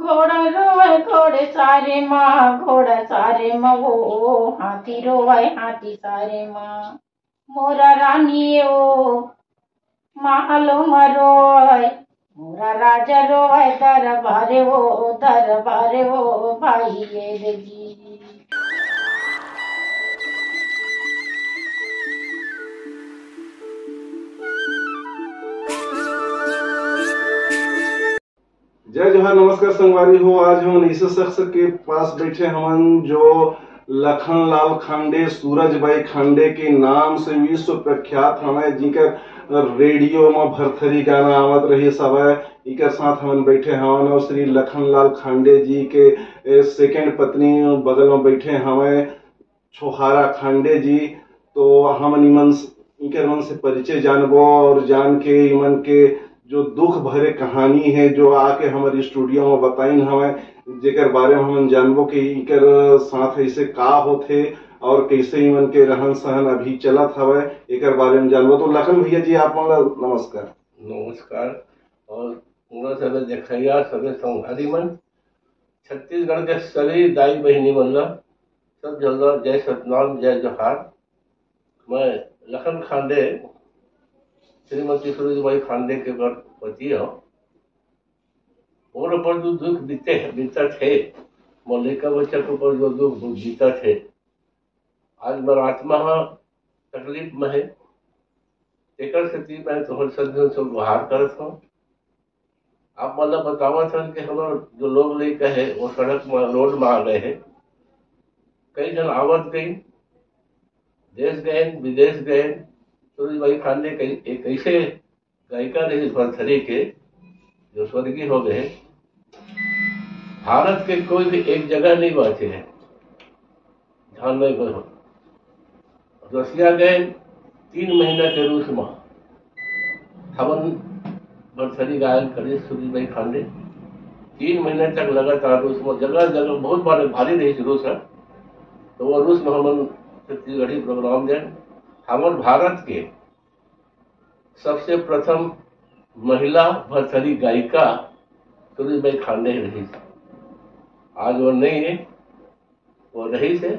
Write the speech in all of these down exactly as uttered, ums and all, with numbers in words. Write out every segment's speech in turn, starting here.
घोड़ा रोवय घोड़े सारे माँ, घोड़ा सारे माँ वो, हाथी रोवय हाथी सारे माँ। मोरा रानी ओ, महलो म रोवय, मोरा राजा रोवय, दरबारे ओ, दरबारे ओ, भाई ये रे जी। जय जोहार, नमस्कार संगवारी हो। आज हमन ऐसे शख्स के पास बैठे हवन जो लखन लाल खांडे, सूरज बाई खांडे के नाम से विश्व प्रख्यात हवय, जिनकर रेडियो म भरथरी गाना आवत रहिस हवय। इकर साथ हमन बैठे हवन और श्री लखन लाल खांडे जी के, ए, सेकंड पत्नी बगल म बैठे हवय। छोहारा खांडे जी। तो हमन इमन स-, इनकर मन से परिचय जानबो और जान के इमन के जो दुख भरे कहानी है, जो आके हमर स्टूडियो में बताइन हवय, जेकर बारे में हमन जानबो कि इनकर साथ ऐसे का होथे और कैसे इमन के रहन सहन अभी चलत हवय, एकर बारे में जानबो। तो लखन भैया जी, आप मन ला नमस्कार। नमस्कार। और पूरा सभी देखैया, सभी संगवारी मन, छत्तीसगढ़ के सभी दाई बहिनी मन ला, सब झन ला जय सतनाम, जय जोहार। मैं लखन खांडे, श्रीमती सूरजबाई खांडे के बर पति हूँ। और ऊपर जो दुख बीते, बीतत हे, मोर लइका बच्चा के ऊपर जो दुख बीतत हे, आज मोर आत्मा ह तकलीफ में हे। एकर सेती मैं तोहर सब झन से गुहार करत हूँ। आप मन ला बतावत हन कि हमर जो लोग लइका हे, वो सड़क म, रोड म आ गए हे। कई झन आवत गई, देश गए, विदेश गए। सूरज भाई खांडे कई-, एक ऐसे गायिका रही भरथरी के, जो स्वर्गीय हो गए। भारत के कोई भी एक जगह नहीं बाँचे हे, ध्यान नहीं गए हो। रसिया गए तीन महीना के रूस में, हमन भरथरी गायन करे सूरज भाई खांडे। तीन महीना तक लगातार रूस में, जगह जगह बहुत बार भारी रही रूस है, तो वो रूस में हमन छत्तीसगढ़ी प्रोग्राम देन। हमर भारत के सबसे प्रथम महिला भरथरी गायिका सूरज भाई खांडे रही। आज वो नहीं है, वो रही से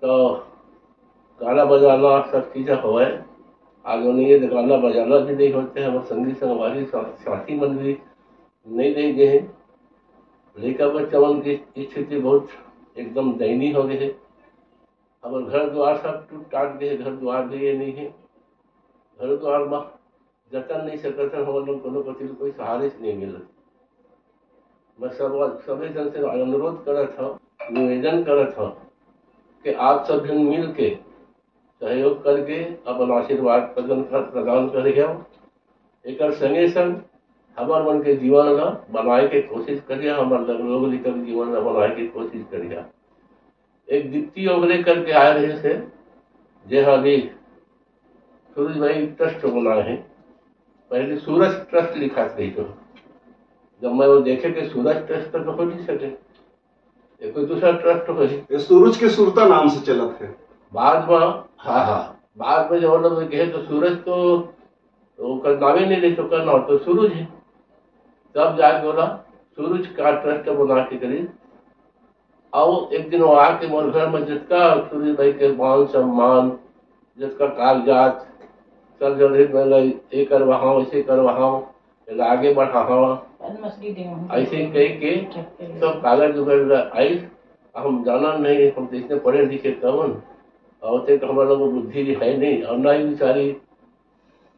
तो गाना बजाना सब चीज होवे। आज वो नहीं है तो गाना बजाना भी नहीं होते हैं, वो संगी संगवारी सा-, साथी मन भी नहीं रह गए हैं। लइका बच्चा मन की स्थिति बहुत एकदम दयनीय हो गई है। हमर घर द्वार सब टूट टाट गए, घर द्वार भी ये नहीं है। घर द्वार में जतन नहीं सकत हन, हमन लोग कोनो कोति ले कोई सहारे से नहीं मिलत। मैं सब, सभी जन से अनुरोध करत हूँ, निवेदन करत हूँ कि आप सब जन मिल के सहयोग करके अपन आशीर्वाद प्रदान कर, प्रदान करिए। एकर संगे संग हमर मन के जीवन ला बनाए के कोशिश करिए, हमर लोग लइका के जीवन ला बनाए के कोशिश करिए। एक दीप्ति ओगरे करके आए रहे से, जे हा अभी सूरज भाई ट्रस्ट बनाए हैं, पहले सूरज ट्रस्ट लिखा था तो जब मैं वो देखे कि सूरज ट्रस्ट तो हो नहीं सके, ये कोई दूसरा ट्रस्ट हो ही। ये सूरज के सुरता नाम से चलत है। बाद में, हाँ, हाँ, बाद में जब लोग कहे तो सूरज तो, तो ओकर नामे नहीं ले चुका ना, तो सूरज है। तब जाके बोला, सूरज का ट्रस्ट बना के करी। और एक दिन वो आके मोर घर में जितका सूरज भाई के मान सम्मान, जितका कागजात, सब जरूरी मैं ये करवाओ, ऐसे करवाओ, एला आगे बढ़ाओ, पद्मश्री देवं। ऐसे कह के सब कागज उगज ला आइस। हम जाना नहीं, हम तो इतने पढ़े लिखे कवन, और ते तो हमारा लोग बुद्धि भी है नहीं, और ना ही बेचारी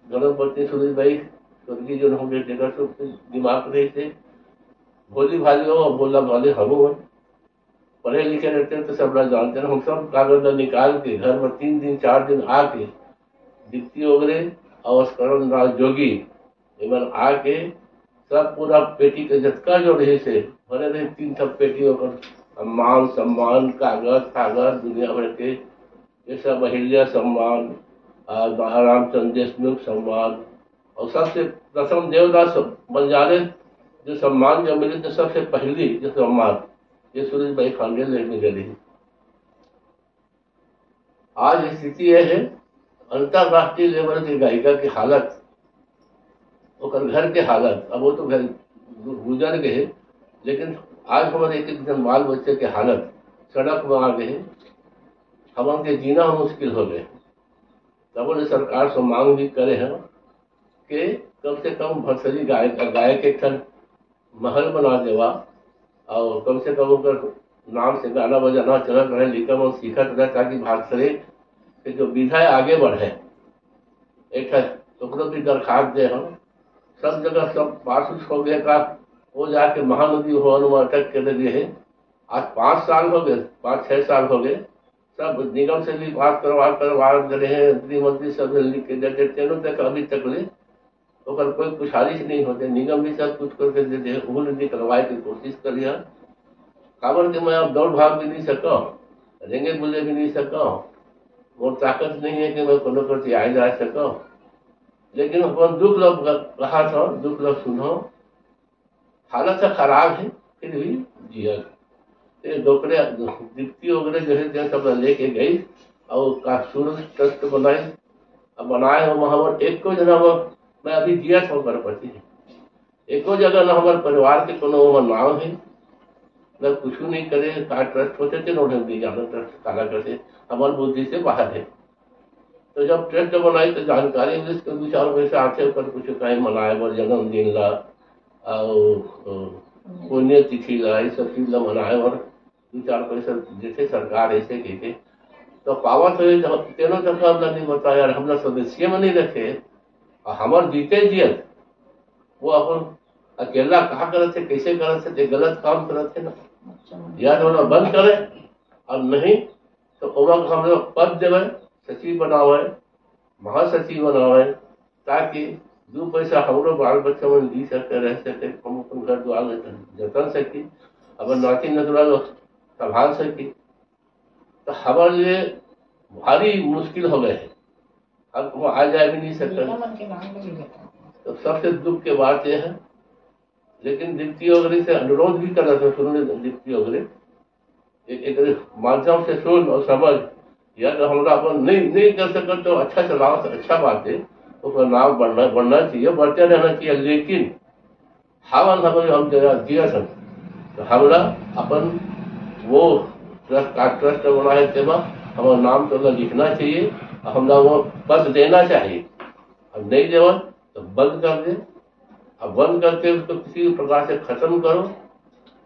गणपति सूरज भाई स्वर्गीय जो हम देखा तो दिमाग रहे थे, भोली भाली हो, भोला भाले हम हो। पढ़े लिखे रहते हैं तो सब लोग जानते हैं। हम सब कागज ला निकाल के घर में तीन दिन, चार दिन आके दीप्ति ओगरे और स्करण राज जोगी, इमन आके सब पूरा पेटी के जतका जो रहे से भरे रहे, तीन ठप पेटी ओकर मान सम्मान, कागज, कागज, दुनिया भर के, जैसे अहिल्या सम्मान, आ, रामचंद्र देशमुख सम्मान, और सबसे प्रथम देवदास बंजारे जो सम्मान जो मिले, तो सबसे पहली जो सम्मान ये सूरज भाई खांडे ले मिले रही। आज स्थिति यह है, अंतर्राष्ट्रीय लेवल के गायिका की हालत, ओकर घर के हालत, अब वो तो घर गु-, गुजर गए, लेकिन आज हमर एक एक जन बाल बच्चे के हालत सड़क में आ गए हैं, हमन के जीना मुश्किल हो गए। तब ले सरकार से मांग भी करे हैं कि कम से कम भरसरी गाय, गाय के एक ठन महल बना देवा, और कम से कम ओकर नाम से गाना बजाना चलत रहे, लइका मन सीखत रहे, ताकि भाषा के जो विधा है आगे बढ़े। एक ठन ओकरो भी दरखास्त दे हम। सब जगह सब पास उस हो गए का, वो जाके महानदी होन में अटक के लगे है। आज पाँच साल हो गए, पाँच छह साल हो गए, सब निगम से भी बात करवा करवा दे रहे हैं, मंत्री मंत्री सब लिख के दे देते हैं, तक अभी तक ले ओकर कोई पुछारिश नहीं होते। निगम भी सब कुछ करके दे दे, वो निकलवाए की कोशिश करिए। काबर के मैं अब दौड़ भाग भी नहीं सका, रेंगे बुले भी नहीं सका, मोर ताकत नहीं है कि मैं कोनो प्रति आए जा सका। लेकिन अपन दुख ला कहा था, दुख ला सुनो, हालत ह खराब है, फिर भी जियत। ये डोकरे, दीप्ति वगैरह जो है, जो सब लेके गई और का सूरज ट्रस्ट बनाई, अब बनाए हो वहाँ पर एक को जना वो, मैं अभी जिया था गणपति, एको जगह ना हमारे परिवार के कोनो वो नाम है, ना कुछ नहीं करे, का ट्रस्ट होते थे, ना उन्हें भी जाना ट्रस्ट काला करते, हमारी बुद्धि से बाहर है। तो जब ट्रस्ट बनाई तो जानकारी मिली कि दो चार पैसा आते, ओकर कुछ कहीं मनाए बर जन्मदिन ला, और, और पुण्यतिथि ला, ये सब चीज ला मनाए बर दो चार पैसा देथे सरकार ऐसे कह के। तो पावत हो जब तेनो तक हमला नहीं बता यार, हमला सदस्य में नहीं रखे, और हमार जीते जियत वो अपन अकेला का करत है, कैसे करत है, जे गलत काम करत है ना, अच्छा। या तो ना बंद करे, और नहीं तो ओमा के हम लोग पद देवे, सचिव बनावे, महासचिव बनावे, ताकि दो पैसा हमरो बाल बच्चा मन जी सके, रह सके, हम अपन घर द्वार में जतन सकी, अपन नाती नतुरा लोग संभाल सकी। तो हमारे लिए भारी मुश्किल हो गए है, हम वो आ जाए भी नहीं सकते। नेता मन के नाम भी नहीं लेता। तो सबसे दुख के बात यह है, लेकिन दीप्ति वगैरह से अनुरोध भी कर रहे थे, सुन ले दीप्ति वगैरह, एक, एक माध्यम से सुन और समझ, या तो हमरा अपन नहीं, नहीं कर सकत तो अच्छा चलाओ, तो अच्छा बात है, ओकर नाम बढ़ना, बढ़ना चाहिए, बढ़ते रहना चाहिए, लेकिन हावन हमन हम जरा दिया सन, तो हमरा अपन वो ट्रस्ट का ट्रस्ट बना है, तेमा हमर नाम तो लिखना चाहिए, और हमरा वो पद देना चाहिए। अब नहीं देवन तो बंद कर दे, अब बंद करके उसको किसी भी प्रकार से खत्म करो।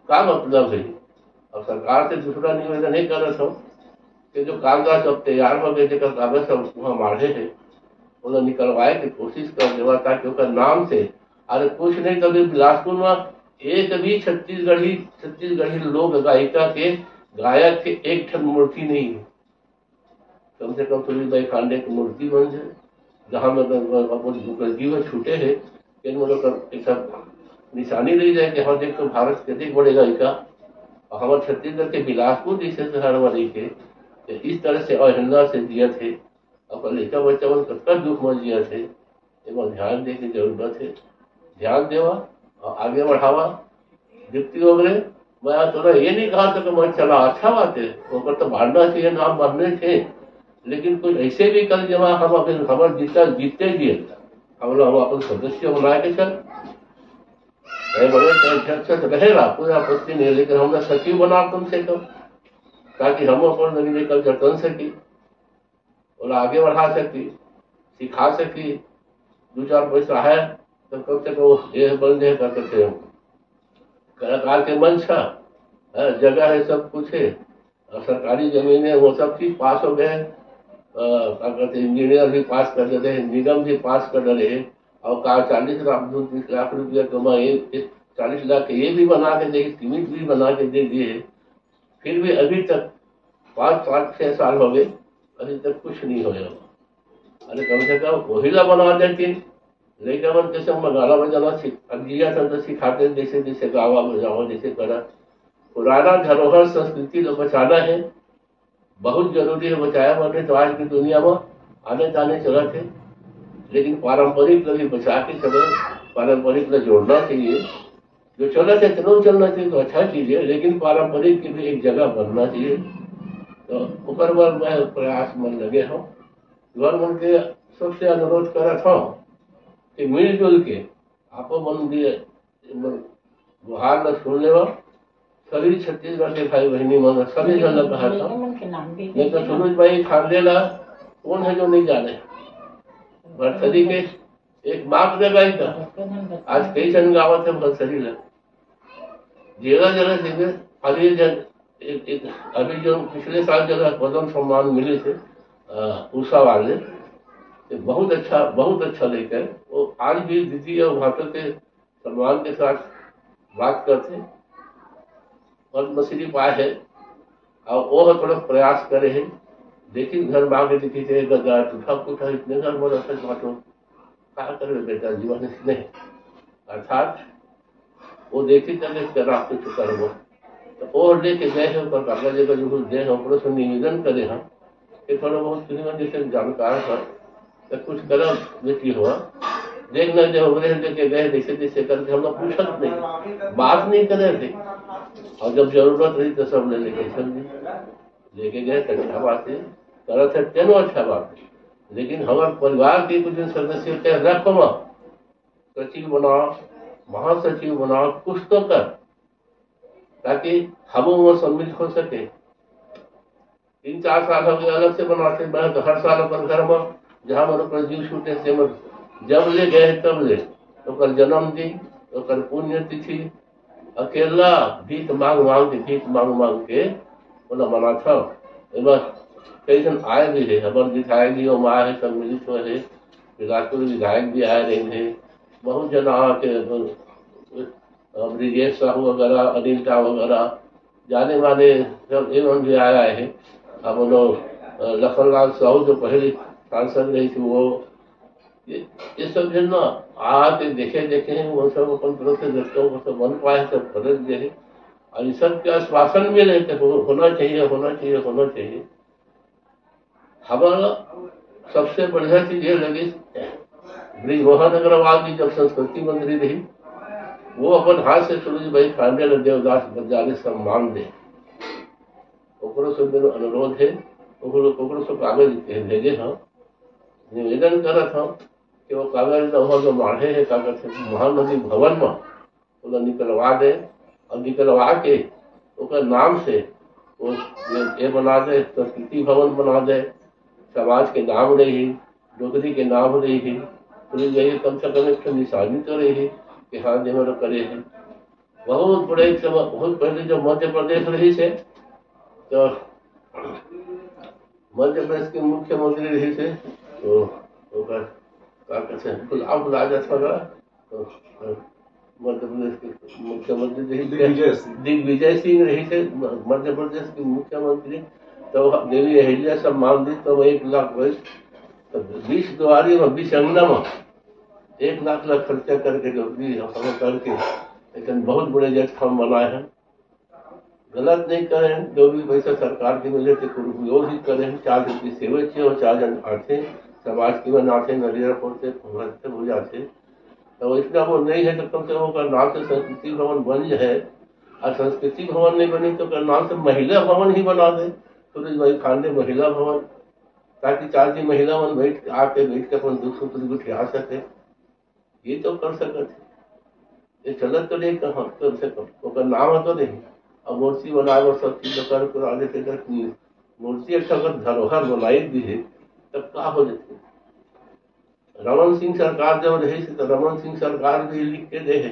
का मतलब है? अब सरकार से दूसरा निवेदन ये कर रहा हूँ कि जो कागजात सब तैयार हो गए, जेकर कागज सब वहाँ माढ़े है, ओला निकलवाए के कोशिश कर देवा, ताकि ओकर नाम से, अरे कुछ नहीं, कभी बिलासपुर में एक भी छत्तीसगढ़ी, छत्तीसगढ़ी लोक गायिका के, गायक के एक ठन मूर्ति नहीं है। कम से कम सुनील भाई खांडे की मूर्ति बन जाए, जहाँ में अगर अपन मुखर्जी में छूटे है, कि मतलब कर एक सब निशानी रह जाए कि हाँ, देख तो भारत के देख बड़े गायिका, और हमारे छत्तीसगढ़ के बिलासपुर जैसे शहर में रह के, कि इस तरह से अवहेलना से जिया थे, अपन लड़का बच्चा मन कतका दुख में जिया थे, एमा ध्यान दे के जरूरत है। ध्यान देवा और आगे बढ़ावा। दीप्ति वगैरह, मैं आज तोरा ये नहीं कहा था कि मैं चला, अच्छा बात है, ओकर तो बढ़ना चाहिए, नाम बढ़ने चाहिए, लेकिन कुछ ऐसे भी कर, जब हम अभी खबर जीता, जीतते भी है, हम लोग हम अपन सदस्य बना के चल, चाहे बड़े, चाहे अध्यक्ष तो रहेगा, कोई आपत्ति नहीं है, लेकिन हमरा सचिव बना कम से कम, ताकि हम अपन नगरी का जतन सकी, ओला आगे बढ़ा सकी, सिखा सकी। दो चार पैसा है तो कम से कम ये बन जाए, कर सकते हैं। कलाकार के मंच है, है, जगह है, सब कुछ है, और सरकारी जमीन है, वो सब चीज पास हो गए। अ, का कहते हैं, इंजीनियर भी पास कर देते हैं, निगम भी पास कर डरे हैं, और का चालीस लाख, तीस लाख रुपया कमाए, चालीस लाख के ये भी बना के दे, सीमेंट भी बना के दे दिए, फिर भी अभी तक पाँच, पाँच, छह साल हो गए, अभी तक कुछ नहीं होया। अरे, कम से कम वही ला बना देते, लइका मन के संग में गाना बजाना सीख, अब जिया था तो सिखाते, जैसे जैसे गावा बजावा, जैसे करा। पुराना धरोहर संस्कृति ला बचाना है, बहुत जरूरी है बचाया, वरना तो आज की दुनिया में आने जाने चलत है, लेकिन पारंपरिक ला भी बचा के चले, पारंपरिक ला जोड़ना चाहिए। जो चलत है, चलो चलना चाहिए, तो अच्छा चीज है, लेकिन पारंपरिक की भी एक जगह बनना चाहिए। तो ओकर बर मैं प्रयास मन लगे हूँ। घर मन के सबसे अनुरोध करत हूँ कि मिलजुल के आपो मन भी मन गुहार ल सुन लेवा। सभी छत्तीसगढ़ के भाई बहिनी मन, सभी झन ल कहत हंव। नहीं तो सूरज भाई खांडे ला कौन है जो नहीं जाने? भरथरी के एक बात ले भाई का, आज कई झन गावत हे भरथरी ला। जगह जगह जगह अभी जन, एक, एक, अभी जो पिछले साल जगह पद्म सम्मान मिले थे, अ, उषा वाले, ये बहुत अच्छा, बहुत अच्छा लेकर वो आज भी दीदी और भाटो के सम्मान के साथ बात करथे। पद्मश्री पाए हे और वो ह थोड़ा प्रयास करे हे। देखी घर मांगे देखी थे गदा टूटा फूटा इतने घर में रहता भाटो, का करबे बेटा, जीवन इसने। अर्थात वो देखी तब इसका रास्ते चुका रहो। तो वो लेके गए हैं, ओकर कागज एकर जो दे हैं, ओकरो से निवेदन करे हैं कि थोड़ा बहुत श्रीमन जैसे जानकार है, तो कुछ करब बेटी हुआ, देख न दे ओकरे से लेके गए, जैसे जैसे करके हम लोग पूछत नहीं, बात नहीं करे थे। और जब जरूरत रही तो सब ले लेके चल दी। लेके गए तो अच्छा बात है, करत है तेनो अच्छा बात है। लेकिन हमारे परिवार के कुछ सदस्य के रखो मत, सचिव बनाओ, महासचिव बनाओ, कुछ तो कर, ताकि हम वो सम्मिलित हो सके। तीन चार साल हो गए अलग से बनाते, मैं तो हर साल अपन घर में जहाँ मन ओकर जीव छूटे से मन जब ले गए तब ले ओकर जन्मदिन, ओकर पुण्यतिथि, अकेला भीख मांग मांग के, भीख मांग मांग के ओला मनाथव। एमा कई झन आए भी हे, हमर विधायक जी ओमा आए हे, सम्मिलित हुए हे, बिलासपुर विधायक भी आए रहे हे, बहुत झन आके, अ, ब्रिजेश साहू वगैरह, अनिल टा वगैरह, जाने माने सब एमन भी आए, आए हे। अब वो लोग, अ, लखनलाल साहू जो पहले सांसद रही थी वो, ये, ये सब झन ना आके देखे, देखे हैं, वो सब अपन तरफ से जब तो वो सब मन पाए सब बदल गए हैं। और ये सब के आश्वासन मिले कि हो-, होना चाहिए, होना चाहिए, होना चाहिए। हमारा सबसे बढ़िया चीज ये लगी, ब्रिजमोहन अग्रवाल जी जब संस्कृति मंत्री रही, वो अपन हाथ से सूरज भाई खांडे ल देवदास बजाने सम्मान दे। ओकरो से मेरा अनुरोध है, ओकरो, ओकरो से कागज भेजे हम, निवेदन करत हम कि वो कागज ल वहाँ जो माढ़े है, का कहते हैं, महानदी भवन में ओला निकलवा दे और निकलवा के ओकर नाम से वो ये, ये बना दे, संस्कृति भवन बना दे, समाज के नाम रही, डोकरी के नाम रही, तो ये कम से कम एक ठो निशानी तो रही कि हाँ, देवर करे है। बहुत बड़े एक समय, बहुत पहले जब मध्य प्रदेश रही से, तो मध्य प्रदेश के मुख्यमंत्री रही से, तो ओकर का कहते हैं, भुला, भुला जाता था। तो, अ, मध्य प्रदेश के मुख्यमंत्री रही थे, दिग्विजय सिंह। दिग्विजय सिंह रही थे म-, मध्य प्रदेश के मुख्यमंत्री। तो देवी अहिल्या सम्मान दी, तो एक लाख भाई, तो बीस दुआरी में, बीस अंगना में एक लाख लाख खर्चा करके जो भी हम करके, लेकिन बहुत बड़े जज हम बनाए हैं। गलत नहीं करें, जो भी पैसा सरकार के मिले थे, दुरुपयोग ही करें, चार दिन की सेवा चाहिए और चार जन आते, समाज की बनाते, नरियर फोड़ते, भगत हो जाते। तो इतना वो नहीं है, तो कम से कम ओकर नाम से संस्कृति भवन बन जाए, और संस्कृति भवन नहीं बनी तो ओकर नाम से महिला भवन ही बना दे, सूरज भाई खांडे महिला भवन, ताकि चार दिन महिला मन बैठ, आके बैठ के अपन दुख सुख गोठिया सके। ये तो कर सकत हे, ये चलत तो नहीं, कहाँ कर सकत, ओकर नाम तो नहीं। अब मूर्ति बनाए बर सब चीज कर, कर आगे से कर, मूर्ति अच्छा अगर धरोहर बनाई दी है, तब का हो जाते? रमन सिंह सरकार जब रही थी, तो रमन सिंह सरकार भी लिख के दे है,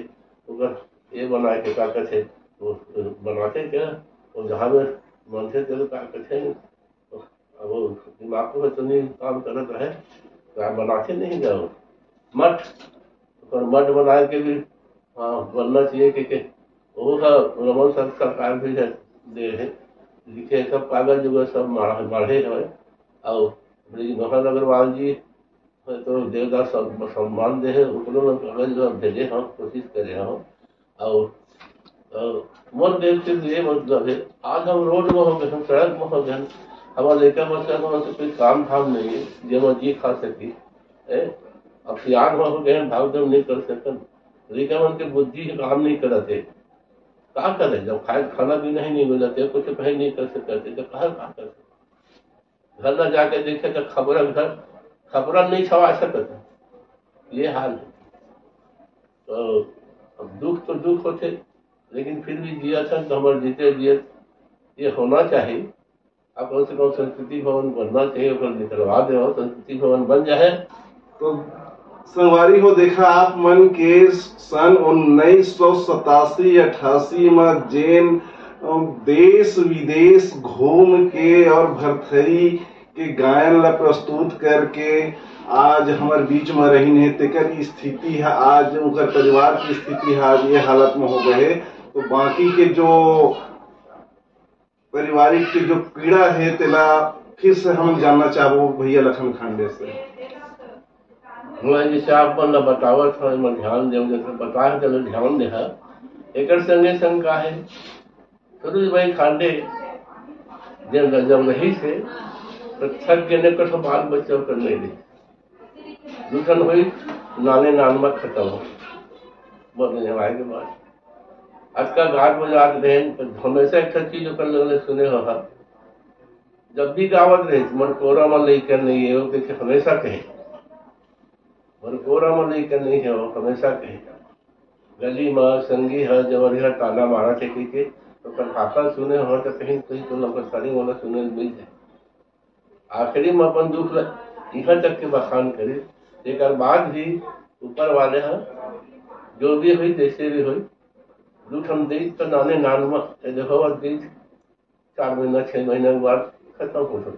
ओकर ये बनाए के का कहते, वो बनाते क्या, वो जहाँ में बनते थे तो का कहते, अब वो दिमाग को तो नहीं काम करत रहे, तो आप बनाते नहीं जाओ। मठ, ओकर मठ बनाए के भी, हाँ, बनना चाहिए कि, कि वो था, रमन सर सरकार भी है, दे है, लिखे सब कागज जो है सब माढ़े, माढ़े है। और ब्रिजमोहन अग्रवाल जी है तो देवदास सम-, सम्मान दे है, ओकरो में कागज जो भेजे हम, कोशिश करे हम। और, और मोर देख के ये मतलब है, आज हम रोड में हो गए, हम सड़क में हो गए, हमारे लड़का बच्चा को हमसे कोई काम धाम नहीं है, जेमा जी खा सकी, है? अब सियान हो गए, भाग दौड़ नहीं कर सकते, लड़का मन के बुद्धि काम नहीं करते, का करे? जब खाए, खाना पीना ही नहीं मिलते, कुछ कहीं नहीं कर सकते, तो कहा का कर सकते? घर न जाके देखे तो खबर घर, खबर नहीं छवा सकते, ये हाल है। तो अब दुख तो दुख होते, लेकिन फिर भी जियत हन तो हमर जीते जियत ये होना चाहिए। अब कम से कम संस्कृति भवन बनना चाहिए, ओकर निकलवा दे और संस्कृति भवन बन जाए। तो संगवारी हो, देखा आप मन के सन उन्नीस सौ सतासी अठासी में जेन, अ, देश विदेश घूम के और भरथरी के गायन ला प्रस्तुत करके आज हमर बीच में रहिन हे, तेकर स्थिति है आज, ओकर परिवार की स्थिति है आज ये हालत में हो गए हे। तो बाकी के जो पारिवारिक के जो पीड़ा है, तेला फिर से हम जानना चाहबो भैया लखन खांडे से। मैं जैसे आप मन ला बतावत हूँ, एमा ध्यान देव, जैसे बताए हैं, तेला ध्यान दे हा। एकर संगे संग का है, सुरेश भाई खांडे जब, जब रही से, तो थक के ने कठो बाल बच्चा कर नहीं रही। दूषण हुई, नाने नान में खत्म हो। बहुत दिन हमारे के बाद। आज का गाट बजात रहे, तो हमेशा एक ठो चीज ओकर लगले सुने हो हा। जब भी गावत रहे, "मन कोरा में लइका नहीं है," वो देखे हमेशा कहे, "मन कोरा में लइका नहीं है," वो हमेशा कहे। गली में संगी है, जवरिया ताना मारा थे, ठीक है, तो कल भाषा सुने हो, तो कहीं, कहीं तो लोग सारी वाला सुने मिल जाए। आखिरी में अपन दुख ल-, इहाँ तक के बखान करिस, एकर बाद भी ऊपर वाले ह जो भी होई, जैसे भी होई, दू ठन देई त नाने नान म, ए देखो, अब देई चार महीना, छह महीना के बाद खत्म हो जाई।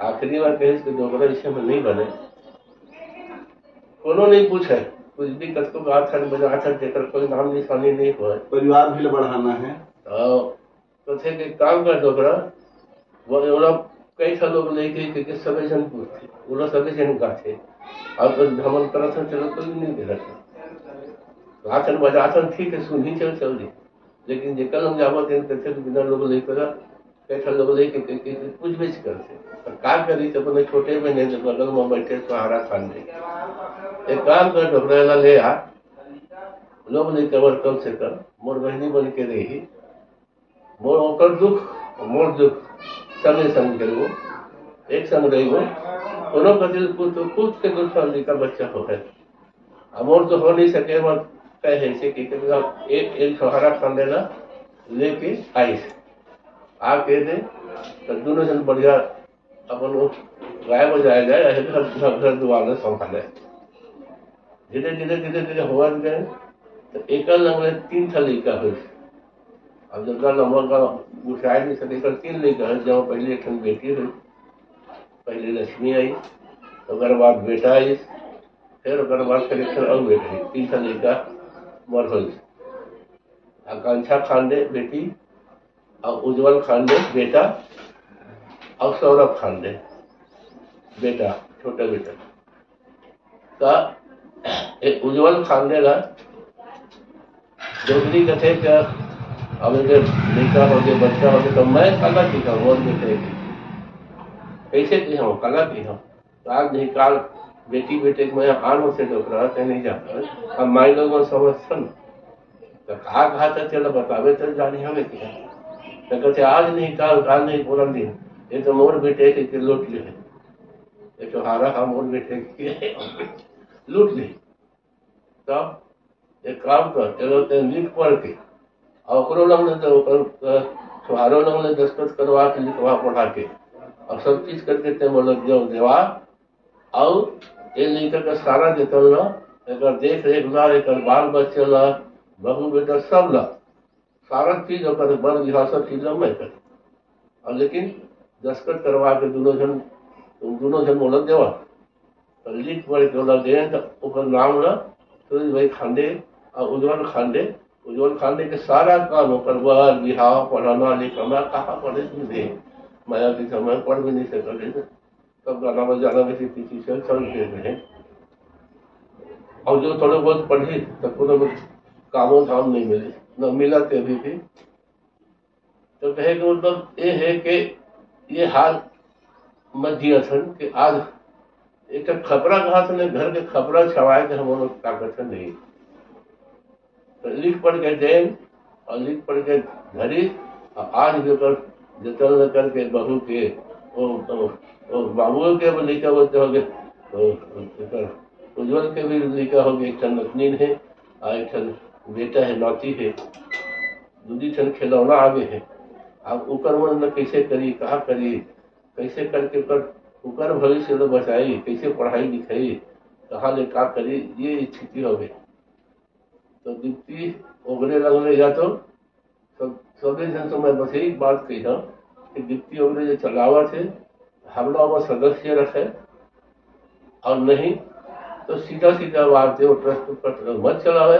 आखिरी में कहिस कि डोकरा इसे में नहीं बने, कोनो नहीं पूछे, कुछ भी कतको गात हन, बजात हन, जेकर कोई नाम निशानी नहीं होय। परिवार भी ल बढ़ाना है। तो तो थे के काम कर डोकरा, वो ओला कई ठा लोग लेके, के, के सबे जन पूछथे, ओला सबे जन गाथे। और तो भ्रमण करत हन, चलो कोई नहीं देखत। गाथन बजाथन ठीक है, सुनही चल चल दे। लेकिन जेकर हम जावत हैं, कथे के बिना लोग लेकर, कई ठा लोग लेके, के, के, के पूछबेच करथे। तो का करी, तो अपने छोटे बहन है, बगल में बैठे सहारा खान दे। एक काम कर, डोकरा ला ले आ, लोग लेकर कम से कम, मोर बहनी बन के रही। मोर ओकर दुख, मोर दुख संगे संग चलबो, एक संग रहिबो। कोनो कति कुछ, कुछ के दूसरा लइका बच्चा हो है। अब मोर तो हो नहीं सके, मत कहे से कि कभी हम एक, एक सहारा खान देना लेके आइस। आके दे, तो दोनों जन बढ़िया अपन वो गाय बजाए जाए, ऐसे घर, घर, घर दुआर में संभाले। धीरे, धीरे, धीरे, धीरे होवत गए, तो एकर लंग ले तीन ठा लइका होइस। अब जब लंबा का गुसाए नहीं सके, एकर तीन लइका होइस, जब पहले एक ठन बेटी होइस, पहले लक्ष्मी आई, ओकर बाद बेटा आई, फिर ओकर बाद फिर एक ठन अउ बेटा आई, तीन ठा लइका मोर होइस। आकांक्षा खांडे बेटी, और उज्जवल खांडे बेटा, और सौरभ खांडे बेटा, छोटा बेटा। त ए उज्जवल खांडे ला डोकरी कथे के अब एकर लइका हो गे, बच्चा हो गे, तो मैं काला किहा, मोर बेटे के। कैसे किहा, काला किहा? तो आज नहीं काल बेटी बेटे के मैं आन से डोकरा ते नहीं जाता। अब माई लोग मन समझथन। तो का कहा था, चलो बतावे तो जानी हमें क्या। तो कहते आज नहीं काल, काल नहीं पूरा दिन, ये तो मोर बेटे के, के लूट ले। ये तो हारा हम मोर बेटे के लूट ले। तब एक काम कर, चलो ते लिख पढ़ के, और ओकरो लंग ले तो ओकर, अ, तुम्हारो लंग ले दस्तखत करवा के, लिखवा पढ़ा के, और सब चीज करके ते मोला जो देवा, और ये लइका के सारा जतन ला, एकर देख रेख ला, एकर बाल बच्चा ला, बहू बेटा सब ला, सारा चीज ओकर बर बिहाव सब चीज ला मैं करी। और लेकिन दस्तखत करवा के दोनों जन, दोनों जन मोला देवा। तो लिख पढ़ के ओला दे, तो ओकर नाम ला सुरेश भाई खांडे और उज्जवल खांडे, उज्जवल खांडे के सारा काम, ओकर बर बिहाव, पढ़ाना लिखाना, कहाँ पढ़े भी दे, माया के समय पढ़ भी नहीं सकते। तब गाना बजाना में किसी चीज से चल के रहे। और जो थोड़े बहुत पढ़ी, तब कोनो में कामो धाम नहीं मिले, न मिला ते अभी भी। तो कहे के मतलब ये है कि ये हाल मत जिया थन कि आज एक ठो खपरा कहा थन, घर के खपरा छवाए के हम लोग ताकत नहीं। तो लिख पढ़ के देन और लिख पढ़ के धरी, और आज भी ओकर जतन न करके बहू के, ओ, ओ, ओ बाबू के भी लइका बोलते हो गए, ओ, ओकर उज्जवल के भी लइका हो गए, एक ठन नतनीन है और एक ठन बेटा है, नाती है। दू दी ठन खिलौना आगे हे। अब ओकर मन ल कइसे करी, का करी, कइसे करके ओकर, ओकर भविष्य ल बचाई, कइसे पढ़ाई लिखाई, कहाँ ले का करी, ये स्थिति हो गई। तो दीप्ति ओगरे लगले या तो सब, सभी जन से मैं बस यही बात कही था कि दीप्ति ओगरे जो चलावत है, हमला ओमा सदस्य रखे, और नहीं तो सीधा सीधा बात है, वो ट्रस्ट पत्र मत चलावे।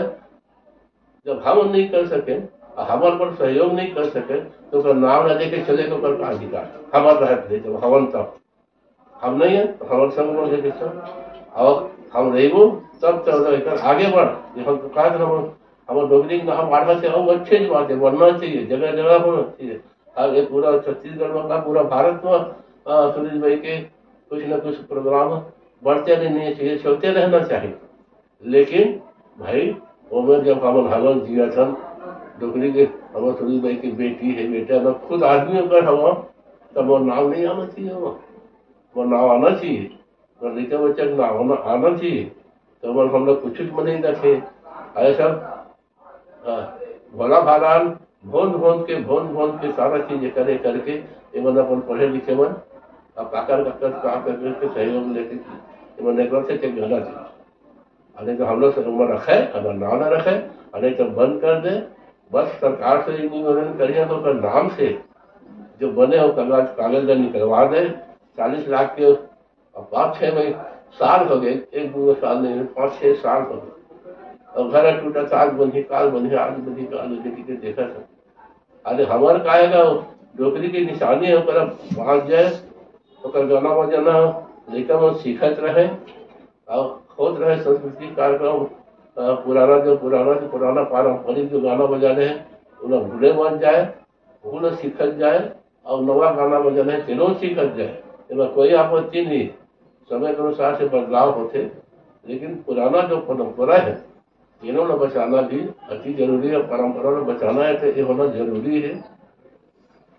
जब हम नहीं कर सके और हमारे पर सहयोग नहीं कर सके, तो ओकर नाम ना देके चले के ओकर का अधिकार? हमार रहत है, जब हवन तब हम नहीं है तो हमारे संग में लेके चल, और हम रहबो तब तो एकर आगे बढ़। ये हम तो कहा था, हम हमारे डोगरी के नाम बढ़ा से, और अच्छे बात है, बढ़ना चाहिए, जगह जगह होना चाहिए। अब ये पूरा छत्तीसगढ़ में का, पूरा भारत में, आ, सुरेश भाई के कुछ ना कुछ प्रोग्राम बढ़ते रहने चाहिए, चलते रहना चाहिए। लेकिन भाई, ओमे जब हमन हवन जिया थन, डोकरी के हमर सुनी बाई के बेटी है, बेटा, मैं खुद आदमी ओकर हवा, तब मोर नाम नहीं आना चाहिए हवा। मोर नाम आना चाहिए, मोर लइका बच्चा के नाम आना, आना चाहिए। तो हमन, हम लोग कुछ कुछ में नहीं रखे। अरे सब, हाँ, भोला भालान भोंद भोंद के, भोंद भोंद के सारा चीज करे करके, ये मन अपन पढ़े लिखे मन, अब काकर काकर काम करके सहयोग लेके, ये मन एक से चेक गलत है। अरे तो हम लोग से उम्र रखे, अगर नाम ना रखे, अरे तो बंद कर दे। बस सरकार से ही निवेदन करिए तो ओकर नाम से जो बने हो कागज, कागज निकलवा दे। चालीस लाख के, अब पाँच छह महीने, साल हो गए, एक दो साल नहीं, पाँच छह साल हो गए। अब घर टूटा, आज बनी, काल बनी, आज बनी, काल बनी, के देखा था। अरे हमार का आएगा, डोकरी की निशानी है, ओकरा पहुंच जाए, ओकर गाना बजाना लइका मन सीखत रहे, और होत रहे सांस्कृतिक कार्यक्रम। अ, पुराना जो, पुराना जो, पुराना पारंपरिक जो गाना बजाने हैं, उन्हें भूले मत जाए, ओहू ला सीखत जाए, और नवा गाना बजाने हैं, तेनो सीखत जाए, एमा कोई आपत्ति नहीं। समय के अनुसार से बदलाव होते, लेकिन पुराना जो परंपरा है, तेनो ला बचाना भी अति जरूरी है। परंपरा ला बचाना है तो ये होना जरूरी है।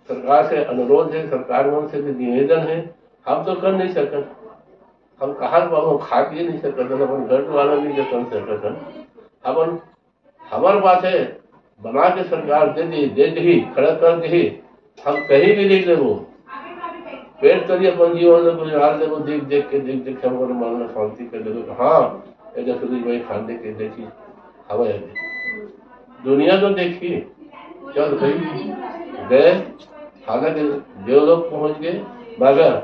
सरकार से अनुरोध है, सरकार मन से भी निवेदन है, हम तो कर नहीं सकत, हम कहाँ पाबो, खा पी नहीं सकत हन, अपन घर वाला नहीं जतन सकत हन। हमन, हमर बात है, बना के सरकार दे दी, दे दी, खड़ा कर दी, हम कहीं भी नहीं लेबो। पेट तरी अपन जीवन में गुजार लेबो, देख देख के, देख देख के हमर मन में शांति कर लेबो। हाँ, ऐसा सुरेश भाई खांडे के देखी हवा है। दुनिया तो देखी, चल भाई, गए, हालांकि देवलोक पहुंच गए, मगर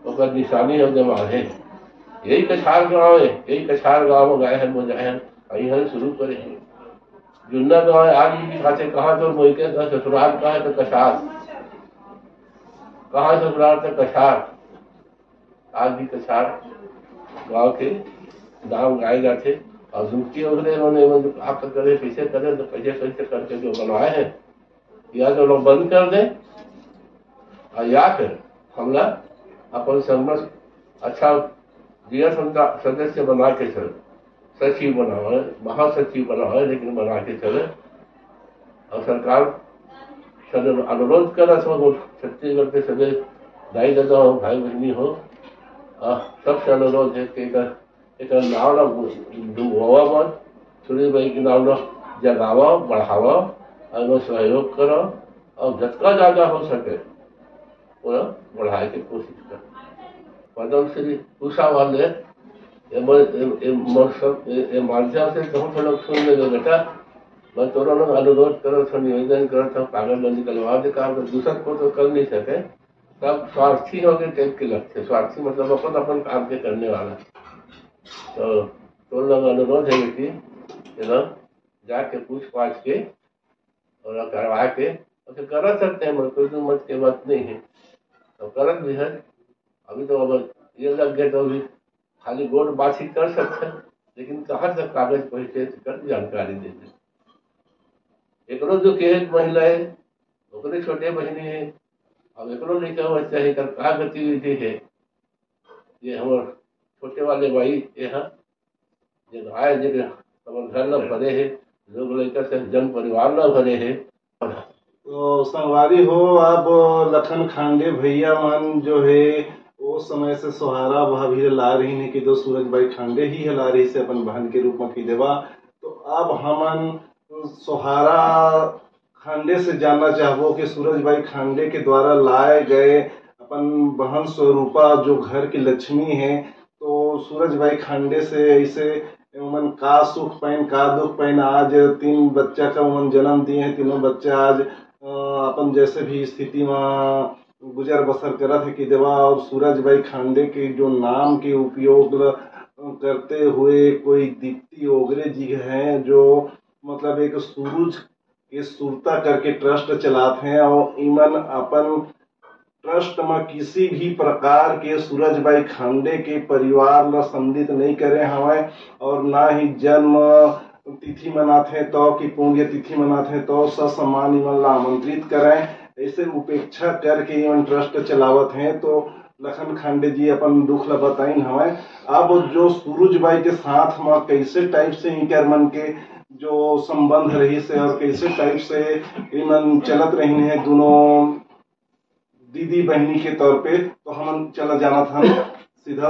ओकर निशानी हम जमा है। यही कछार गांव है, यही कछार गांव में गए हैं, वो जाए हैं, यही हम शुरू करे हैं। जुन्ना गांव है, आज भी दिखाते, कहाँ तो मोहिते का ससुराल, कहाँ तो कछार, कहाँ ससुराल तो कछार। आज भी कछार गांव के नाम गाए जाते, और जुक्ति उन्होंने, उन्होंने जो आप करे, कैसे करे, तो कैसे कैसे करके जो बनवाए हैं, या तो लोग बंद कर दे, और या फिर हमला अपन संघर्ष अच्छा दिया संता-, सदस्य बना के चले, सचिव बनावे, महासचिव बनावे, लेकिन बना के चले। और सरकार से अनुरोध करत हो, छत्तीसगढ़ के सभी दाई ददा हो, भाई बहनी हो, आ, सबसे अनुरोध है कि एकर, एकर नाव ला डुबोवा मत, सुरेश भाई के नाव ला जगावा, बढ़ावा, और एमा सहयोग करा, और जतका ज्यादा हो सके, ओला बढ़ाए के कोशिश कर। पद्मश्री उषा वाले, ये मन, ये, ये मन सब, ये, ये माध्यम से बहुत लोग सुन लेंगे बेटा। मैं तोरा लोग अनुरोध करो, तो निवेदन करो, तो कागज में निकलवा दे काम, तो दूसर को तो कर नहीं सके। सब स्वार्थी हो गए टाइप के लगते, स्वार्थी मतलब अपन, अपन काम के करने वाला। तो तोर लोग अनुरोध है बेटी, ये लोग जाके पूछ पाछ के और करवा के, और फिर करा सकते हैं, मतलब कोई मत के बात नहीं है, तो करत भी है। अभी तो अब ये लग गए तो अभी खाली गोड़ बात ही कर सकते हैं, लेकिन कहाँ तक कागज पहुँचे, तो कर जानकारी दे दे। एकरो जो के एक महिला है, ओकरे छोटे बहिनी है, अब एकरो लइका बच्चा है, एकर का गतिविधि है, ये हमर छोटे वाले भाई ये है, जे आए, जे हमर घर ला भरे है, लोग लइका से जन परिवार ला भरे है। तो संगवारी हो, अब लखन खांडे भैया मन जो है, वो समय से सोहारा भाभी ला रही ने कि दो सूरज बाई खांडे ही ला रही से अपन बहन के रूप में की देवा। तो अब हमन सोहारा खांडे से जानना चाहबो कि सूरज बाई खांडे के द्वारा लाए गए अपन बहन स्वरूपा जो घर की लक्ष्मी है, तो सूरज बाई खांडे से ऐसे उमन का सुख पाइन, का दुख पाइन। आज तीन बच्चा का उमन जन्म दिए हैं, तीनों बच्चा आज अपन जैसे भी स्थिति में गुजर बसर करत है कि देवा, और सूरज बाई खांडे के जो नाम के उपयोग करते हुए कोई दीप्ति ओगरे जी हैं जो मतलब एक सूरज के सुरता करके ट्रस्ट चलात हैं और इमन अपन ट्रस्ट में किसी भी प्रकार के सूरज बाई खांडे के परिवार ला संदित नहीं करे हवय और ना ही जन्म तिथि मनाथे तो कि पुण्य तिथि मनाथे तो ससम्मान इमन ला आमंत्रित करें। ऐसे उपेक्षा करके इमन ट्रस्ट चलावत हैं। तो लखन खांडे जी अपन दुख ला बताइन हवय। अब जो सूरज बाई के साथ में कैसे टाइप से इनकर मन के जो संबंध रहिस हे और कैसे टाइप से इमन चलत रहिन हे दोनों दीदी बहिनी के तौर पे, तो हमन चला जानत हन सीधा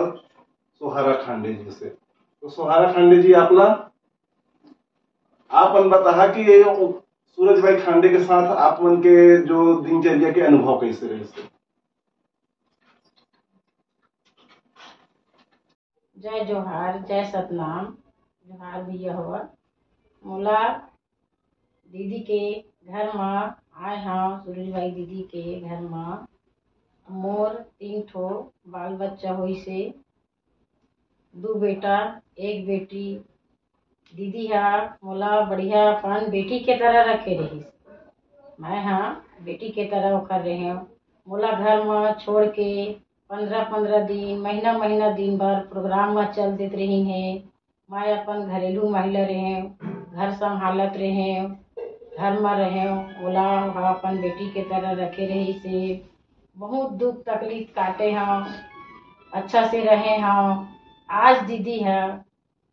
सोहारा खांडे जी से। तो सोहारा खांडे जी, आप ला आपन बताहा कि ये सूरज बाई खांडे के साथ आप मन के जो दिनचर्या के अनुभव कैसे रहे? जय जोहार, जय सतनाम। जोहार भैया हो। मोला दीदी के घर म आए हव, सूरज बाई दीदी के घर म। मोर तीन ठो बाल बच्चा होइसे, दू बेटा, एक बेटी। दीदी हा मोला बढ़िया अपन बेटी के तरह रखे रहिस। मैं हा बेटी के तरह ओकर रहेव। मोला घर म छोड़ के पंद्रह पंद्रह दिन, महीना महीना दिन बर प्रोग्राम म चल देत रहिन हे। मैं अपन घरेलू महिला रहेव, घर संभालत रहेव, घर म रहेव। ओला हा अपन बेटी के तरह रखे रहिस हे। बहुत दुख तकलीफ काटे हव, अच्छा से रहे हव। आज दीदी ह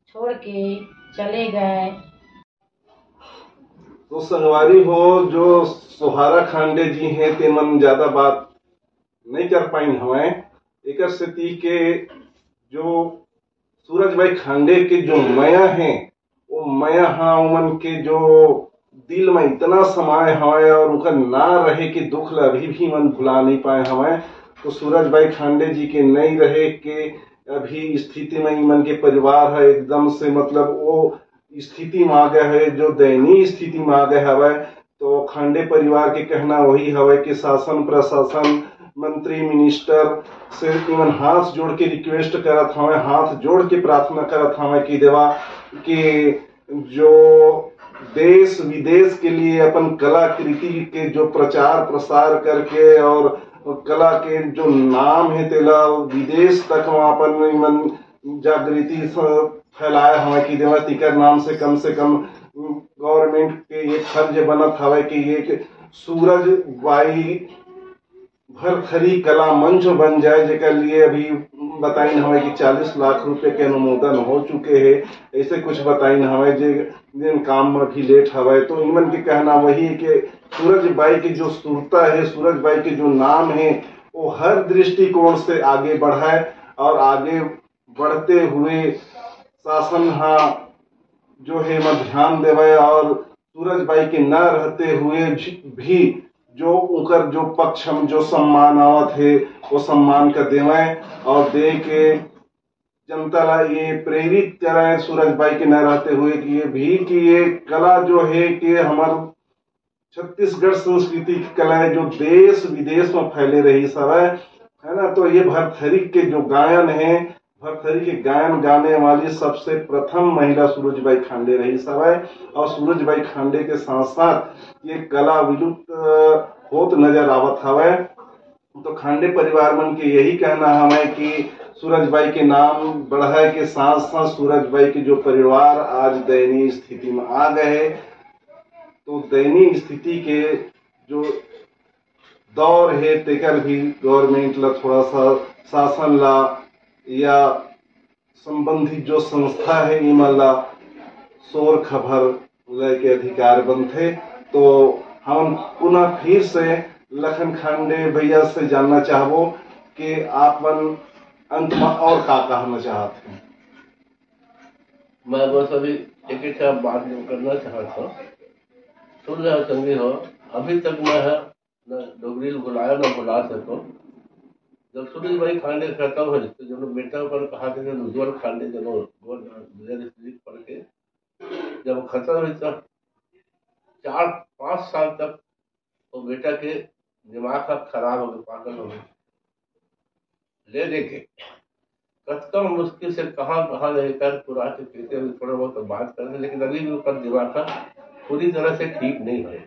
छोड़ के चले गए। तो संगवारी हो, जो सोहारा खांडे जी हैं, ते मन ज्यादा बात नहीं कर पाइन हवय। एकर सेती के जो सूरज बाई खांडे के जो मया है, वो मया हा उमन के जो दिल में इतना समाए हवय और उनका ना रहे के दुख ला अभी भी मन भुला नहीं पाए हवय। तो सूरज बाई खांडे जी के नहीं रहे के अभी स्थिति में इमन के परिवार है एकदम से, मतलब, वो स्थिति में आ गया है, जो दयनीय स्थिति में आ गया हवय। तो खांडे परिवार के कहना वही हवय कि शासन प्रशासन, मंत्री मिनिस्टर से इमन हाथ जोड़ के रिक्वेस्ट करत हवय, हाथ जोड़ के प्रार्थना करत हवय कि देवा कि जो देश विदेश के लिए अपन कलाकृति के जो प्रचार प्रसार करके और कला के जो नाम है तेला विदेश तक वहाँ अपन इमन जागृति फैलाए हवय कि देवा तिकर नाम से कम से कम गवर्नमेंट के ये फर्ज बनत हवय कि ये सूरज बाई भरथरी कला मंच बन जाए, जेकर लिए अभी बताइन हवय कि चालीस लाख रुपए के अनुमोदन हो चुके हे। ऐसे कुछ बताइन हवय जे जिन काम में भी लेट हवय। तो इमन के कहना वही है कि सूरज बाई के जो सुरता है, सूरज बाई के जो नाम है, वो हर दृष्टिकोण से आगे बढ़ाए और आगे बढ़ते हुए शासन हा जो है मैं ध्यान देवे और सूरज बाई के न रहते हुए भी जो उनकर जो पक्ष हम जो सम्मान आवत है, वो सम्मान का देवे और दे के जनता ला ये प्रेरित करे सूरज बाई के न रहते हुए कि ये भी कि ये कला जो है कि हमारे छत्तीसगढ़ संस्कृति की कला है जो देश विदेश में फैले रही सब है, है ना। तो ये भरथरी के जो गायन है, भरथरी के गायन गाने वाली सबसे प्रथम महिला सूरज बाई खांडे रही सब है। और सूरज बाई खांडे के साथ साथ ये कला विलुप्त होत नजर आवत हवय। तो खांडे परिवार मन के यही कहना हवय कि सूरज बाई के नाम बढ़ाए के साथ साथ सूरज बाई के जो परिवार आज दयनीय स्थिति में आ गए है, तो दयनीय स्थिति के जो दौर है तेकर भी गवर्नमेंट ला थोड़ा सा शासन ला या संबंधित जो संस्था है इमन ला शोर खबर लेके अधिकार बनथे। तो हम पुनः फिर से लखन खांडे भैया से जानना चाहबो कि आप मन अंत में और का कहना चाहते हैं? मैं बस अभी एक एक बात करना चाहता हूँ। सुन ले संगी हो, अभी तक मैं ह न डोगरी ल भुलाया न भुला सको। जब सूरज भाई खांडे खत्म हो, तो जो बेटा ओकर कहा थे, उज्जवल खांडे, जब वो गोंड जिला डिस्ट्रिक्ट पढ़ के जब खत्म हो, तो चार पाँच साल तक वो बेटा के दिमाग ह खराब हो गए, पागल हो गए। ले देके कतका मुश्किल से कहाँ कहाँ लेकर पूरा के कैसे भी थोड़ा बहुत बात कर रहे, लेकिन अभी भी ओकर दिमाग ह पूरी तरह से ठीक नहीं है।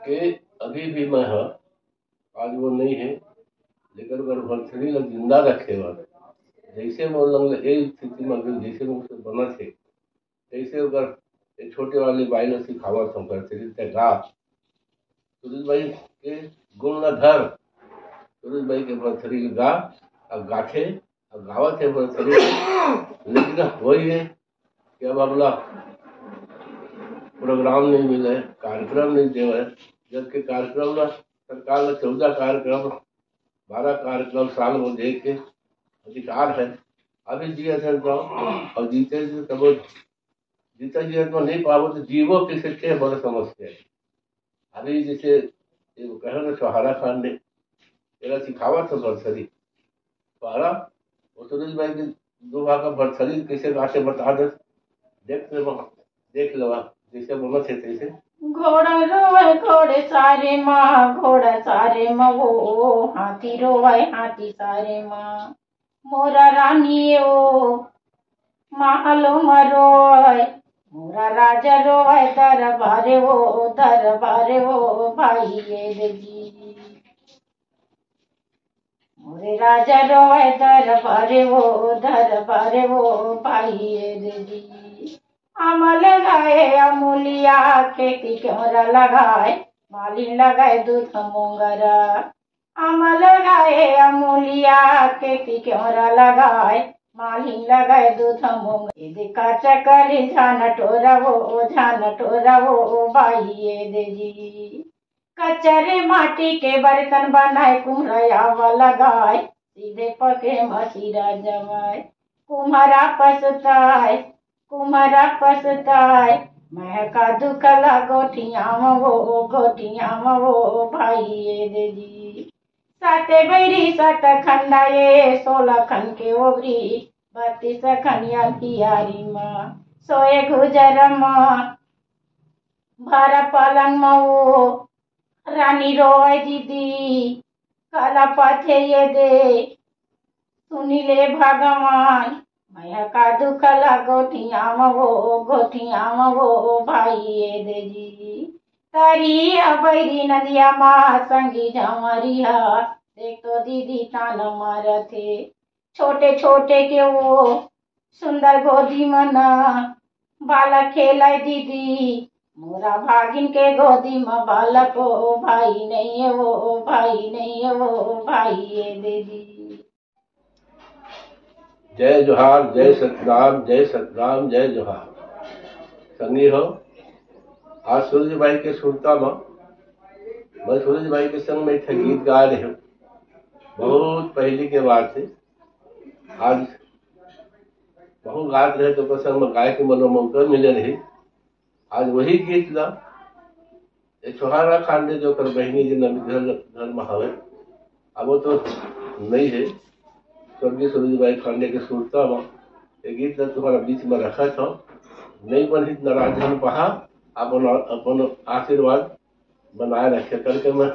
के अभी भी मैं ह, आज वो नहीं है, लेकिन अगर भरथरी ला जिंदा रखे बर, जैसे मोर लंग ए स्थिति में अगर जैसे मुझसे बना थे, तैसे ओकर एक छोटे वाली बाई ला सिखावत हूँ, भरथरी ते गा। सूरज भाई के गुण ला धर, सूरज भाई के भरथरी ला गा, अब गाथे, अब गावत है भरथरी। लेकिन वही है कि अब अगला प्रोग्राम नहीं मिले, कार्यक्रम नहीं देवे, जबकि कार्यक्रम ला सरकार ला चौदह कार्यक्रम, बारह कार्यक्रम साल में दे के अधिकार है। अभी जियत है तो, और जीते जी तब, जीते जियत में नहीं पावो तो जीवो किसे के बड़ समस्या है। अभी जैसे ये कहे ना छोहारा खांडे, तेरा सिखावत है भरथरी। पारा, वो सूरज भाई के दो भाग का भरथरी कैसे गाते बता दे, देख ले, देख लेवा, जैसे बोलत है तैसे। घोड़ा रोवे घोड़े सारे माँ, घोड़ा सारे माँ वो, हाथी रोवे हाथी सारे माँ। मोरा रानी ओ, महलो म रोवे, मोरा राजा रोवे, दरबारे ओ, दरबारे ओ, भाई ये दे जी। मोरे राजा रोवे, दरबारे ओ, दरबारे ओ, भाई ये दे जी। आमा लगाए अमूलिया, खेती क्योरा लगाए, मालिन लगाए दूध मोंगरा। आमा लगाए अमूलिया, खेती क्योरा लगाए, मालिन लगाए दूध मोंगरा। ये दे काचा कली झान टोरा वो, झान टोरा वो, भाई ये दे जी। कच्चा रे माटी के बर्तन बनाए, कुम्हरा आवा लगाए, सीधे पके मसीरा जवाए। कुम्हरा पसताए, कुम्हरा पसताए, महका दुखला गोठिया म वो, गोठिया म वो, भाई ये दे जी। साते बैरी सात खंडा ये, सोलह खन के ओबरी, बत्तीस खन अंधियारी म, सोए गुजर म, भारा पलंग म वो, रानी रोए दीदी, काला पाथे ये दे, सुनी ले भगवान, महका दुखला गोठिया म वो, गोठिया म वो, भाई ये दे जी। तरिया बैरी नदिया मा संगी झमरिया, देख तो दीदी तान मारथे। छोटे छोटे के वो सुंदर गोदी म ना, बालक खेलाए दीदी, मोरा भागिन के गोदी म बालक ओ, भाई नहीं है वो, भाई नहीं है वो, भाई ये दे जी। जय जोहार, जय सतनाम, जय सतनाम, जय जोहार। संगी हो, आज सूरज भाई के सुरता म मैं सूरज भाई के संग में एक ठे गीत गा रहे हूँ। बहुत पहली के बात है, आज बहुत गात रहे तो ओकर संग में गाए के मनो मौका मिले रही। आज वही गीत ला ए छोहारा खांडे जो कर बहिनी जी नवी घर, घर में हवे, अब वो तो नहीं है, स्वर्गीय सूरज भाई खांडे के सुरता में ये गीत ला तुम्हारा बीच में रखा था। नहीं बनही नाराज हम पहा, अपन, अपन आशीर्वाद बनाए रखे करके मैं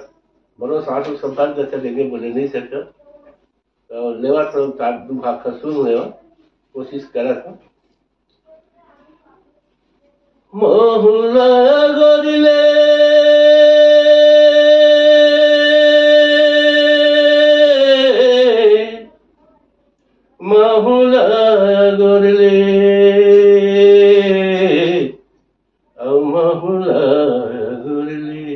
मनो सासु संभाल जैसे देंगे बोले नहीं सकता। तो लेवा तो चार दू भाग का सुन लेवा, कोशिश करा था। महुला गोरिले, महुला गोरिले, अउ महुला गोरिले।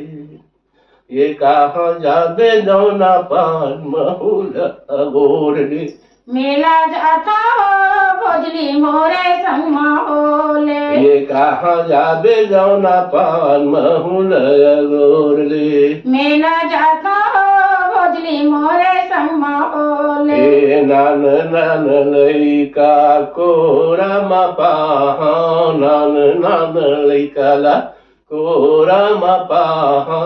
ये कहाँ जाबे जौना पान महुला गोरिले। मेला जाता हो भोजली मोरे संग मा होले। ये कहाँ जाबे जौना पान महुला गोरिले। मेला जाता हो भोजली मोरे संग मा होले। ए नान नान लइका कोरा मा पाहा, नान नान लइका ला टोरा म पाहा,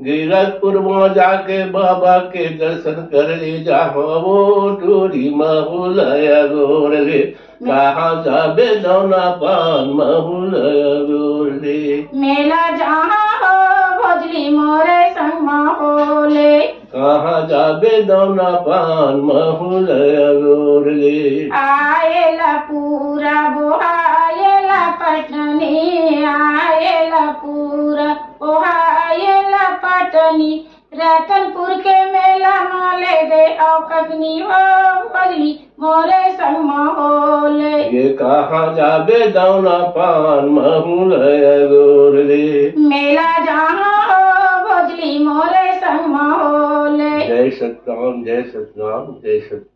गिरकपुर म जाके बाबा के दर्शन कर ले जाहा, वो टूरी महुलय गोर ले। कहाँ जाबे दौना पान महुलय गोर ले। मेला जाहा हो भोजली मोरे संग म होले। कहाँ जाबे दौना पान महुलय गोर ले। आएला पूरा बोहाएला पटनी, आएला पूरा बोहाएला पटनी। रतनपुर के मेला म ले दे अउ ककनी हो भोजली मोरे संग म होले। ये कहाँ जाबे दौना पान महुलय गोर ले। मेला जाहा हो भोजली मोरे संग म होले। जय सतनाम, जय सतनाम, जय सतनाम।